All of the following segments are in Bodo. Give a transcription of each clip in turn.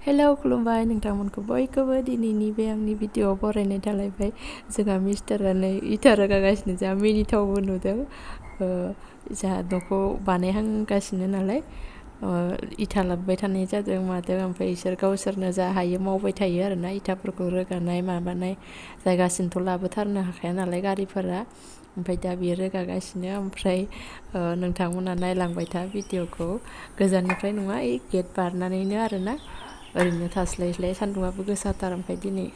हेलौ खुलुमबाय नोंथांमोनखौ बयखौबो दिनैनि बे आंनि भिडिअ'आव बरायनाय थालायबाय। जोंहा मिस्टारा नै इटा रोगागासिनो जोंहा मिनिथावबो नुदों। जोंहा न'खौ बानायहांगासिनो नालाय इटा लाबोबाय थानाय जादों मादों ओमफ्राय इसोर गावसोरनो जा हायो मावबाय थायो आरोना इटाफोरखौ रोगानाय माबानाय जायगासिमथ' लाबोथारनो हाखाया नालाय गारिफोरा। ओमफ्राय दा बियो रोगागासिनो ओमफ्राय नोंथांमोना नायलांबाय था भिडिअ'खौ गोजाननिफ्राय नङा ओइ गेट बारनानैनो आरोना ओरैनो थास्लायस्लाय सान्दुंआबो गोसाथार ओमफ्राय दिनै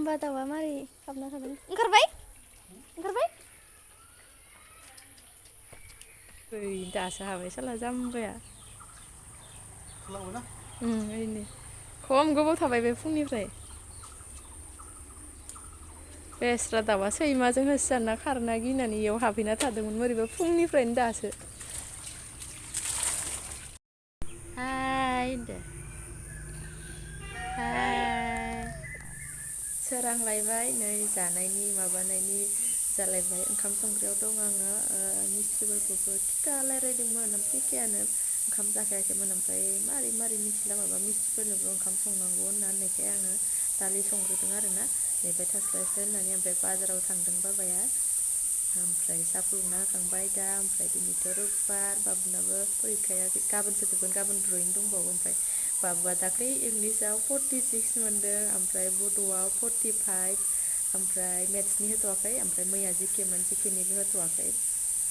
batawआ मारै हाबना थादों ओंखारबाय दासो हाबाय साला जाम्बाया ओरैनो खम गोबाव थाबाय बे फुंनिफ्राय बेस्रा दाउआ सैमाजों होसोजाना खारना गिनानै इयाव हाबहैना थादोंमोन बोरैबा फुंनिफ्रायनो दासो हाय दे हाय सोरांलायबाय नै जानायनि माबानायनि जालायबाय ओंखाम संग्रायाव दं आङो मिस्थ्रिफोरखौबो थिखा रायलायदोंमोन थिखायानो ओंखाम जाखायाखैमोन ओमफ्राय मारै मिथिला माबा मिस्थ्रिफोरनोबो ओंखाम संनांगौ होननायखाय आङो दालि संग्रोदों आरोना नेबाय थास्लायस्लाय होननानै ओमफ्राय बाजाराव थांदों बाबाया ओमफ्राय साहा फुदुंना होखांबाय दा ओमफ्राय दिनैथ' रबिबार बाबुनाबो परिखाया गाबोनसो जोबगोन गाबोन ड्रयिं दंबावो ओमफ्राय बाबुआ दाख्लै इंलिसाव 46 मोनदों ओमफ्राय बड'आव 45 ओमफ्राय मेथ्सनि होथ'वाखै ओमफ्राय मैया जिकेमोन जिकेनिबो होथ'वाखै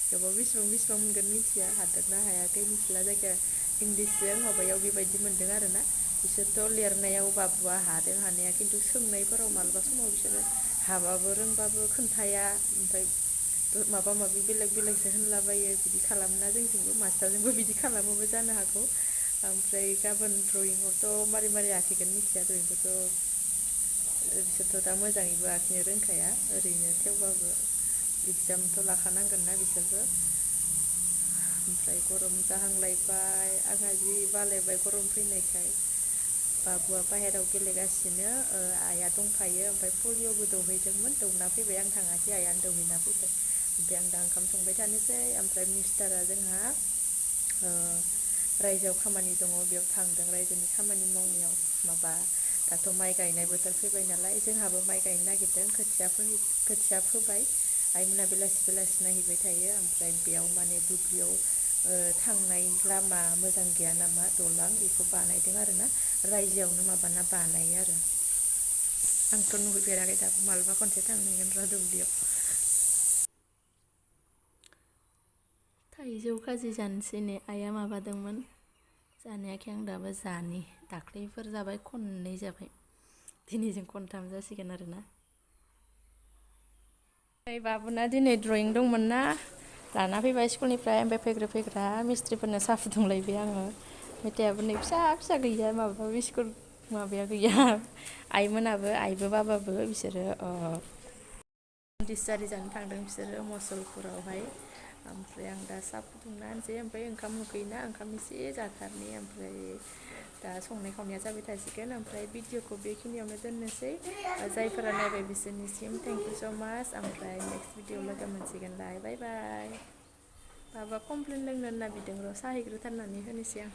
थेवबो बेसेबां मोनगोन मिथिया हादोंना हायाखै मिथिला जायखिया इंलिसजों माबायाव बेबायदि मोनदों आरोना बिसोरथ' लिरनायाव बाबुआ हादों हानाया खिन्थु सोंनायफोराव मालाबा समाव बिसोरो हाबाबो रोंबाबो खोन्थाया ओमफ्राय माबा माबि बेलेगसो होनलाबायो बिदि खालामोना जोंजोंबो मास्टारजोंबो बिदि खालामोबो जानो हागौ ओमफ्राय गाबोन ड्रयिंआवथ' मारै आखिगोन मिथिया ड्रयिंखौथ' बिसोरथ' दा मोजाङैबो आखिनो रोंखाया ओरैनो थेवबाबो एगजामथ' लाखानांगोन ना बिसोरबो ओमफ्राय गरम जाहांलायबाय आंहा जि बालायबाय गरम फैनायखाय बाबुआ बाहेरायाव गेलेगासिनो आइया दंखायो ओमफ्राय पलिअ'बो दौहैदोंमोन दौना फैबाय आं थाङाखै आइयानो दौहैना फैबाय ओमफ्राय आं दा ओंखाम संबाय थानोसै ओमफ्राय मिस्टारा जोंहा रायजोआव खामानि दङ बेयाव थांदों रायजोनि खामानि मावनायाव माबा दाथ' माइ गायनाय बोथोर फैबाय नालाय जोंहाबो माइ गायनो नागिरदों खोथिया फोबाय आइमोना बेलासि नायहैबाय थायो ओमफ्राय बेयाव माने दुब्लियाव थांनाय लामा मोजां गैया नामा दलां बेखौ बानायदों आरोना रायजोआवनो माबाना बानायो आरो आंथ' नुहैफेराखै दाबो मालाबा खनसे थांनांगोन र' दुब्लियाव थाइजौ खाजि जानोसै नै आइया माबादोंमोन जानायाखै आं दाबो जानि दाख्लैफोर जाबाय खननै जाबाय दिनैजों खनथाम जासिगोन आरोना बाबुना दिनै ड्रयिं दंमोन ना लाना फैबाय स्कुलनिफ्राय ओमफ्राय फैग्रा मिस्थ्रिफोरनो साहा फुदुंलायबाय आङो मेथायाबो नै फिसा गैया माबा स्कुल माबाया गैया आइबो बाबाबो बिसोरो दिसारि जानो थांदों बिसोरो मसलपुरावहाय ओमफ्राय आं दा साहा फुदुंना होनसै ओमफ्राय ओंखाम उखैयोना ओंखाम एसे जाथारनि ओमफ्राय दा संनाय खावनाया जाबाय थासिगोन ओमफ्राय भिडिअखौ बेखिनियावनो दोननोसै जायफोरा नायबाय बिसोरनिसिम थेंक इउ स' माच ओमफ्राय नेक्स्ट भिडिअ लोगो मोनसिगोनलाय बाय बाबा कमप्लेन लोंनो होनना बिदों र' साहा हैग्रोथारनानै होनोसै आं